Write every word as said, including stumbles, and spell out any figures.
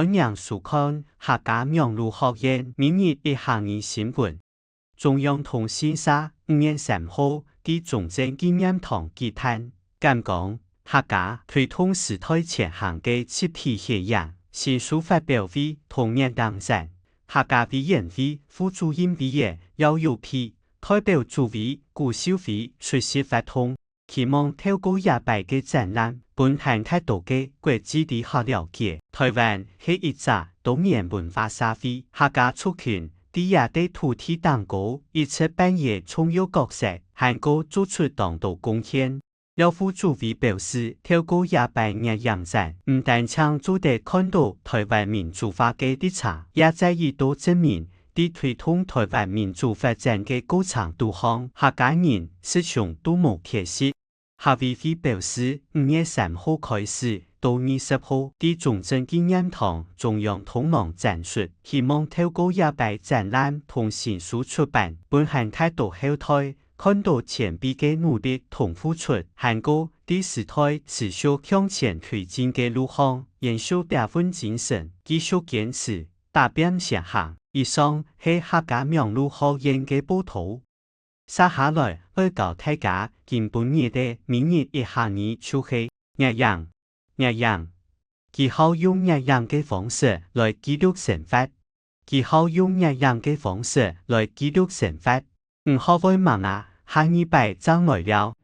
歡迎收看客家網路學院每日一客語新聞。中央通訊社五月三號在中正紀念堂舉辦，感光客家推動時代前行个集體血影新書發表會同年頂展。客家委員會副主任委員姚友培代表主委古秀妃出席活動。 希望透過這擺个展覽，分還較多个國際旅客了解，臺灣係一隻多元文化社會，客家族群在這塊土地頂高一直扮演重要角色，還過做出當多貢獻。姚副主委表示，透過這擺攝影展，毋單淨做得看著臺灣民族化个歷程，也再一度證明，在推動臺灣民族發展个過程肚項，客家人始終都無缺席。 客委會表示，五月三號開始到二十號，在中正紀念堂中央通網展出，希望透過這擺展覽同新書出版，分還較多後代看著前輩个努力同付出，還過在時代持續向前推進个路項，延續這份精神，繼續堅持，打拚前行。以上係客家網路學院个報導。 接下來愛教大家今晡日个每日一客語就係攝影。攝影，佢好用攝影个方式來記錄生活。佢好用攝影个方式來記錄生活。你學會吂啊？下二擺正來尞。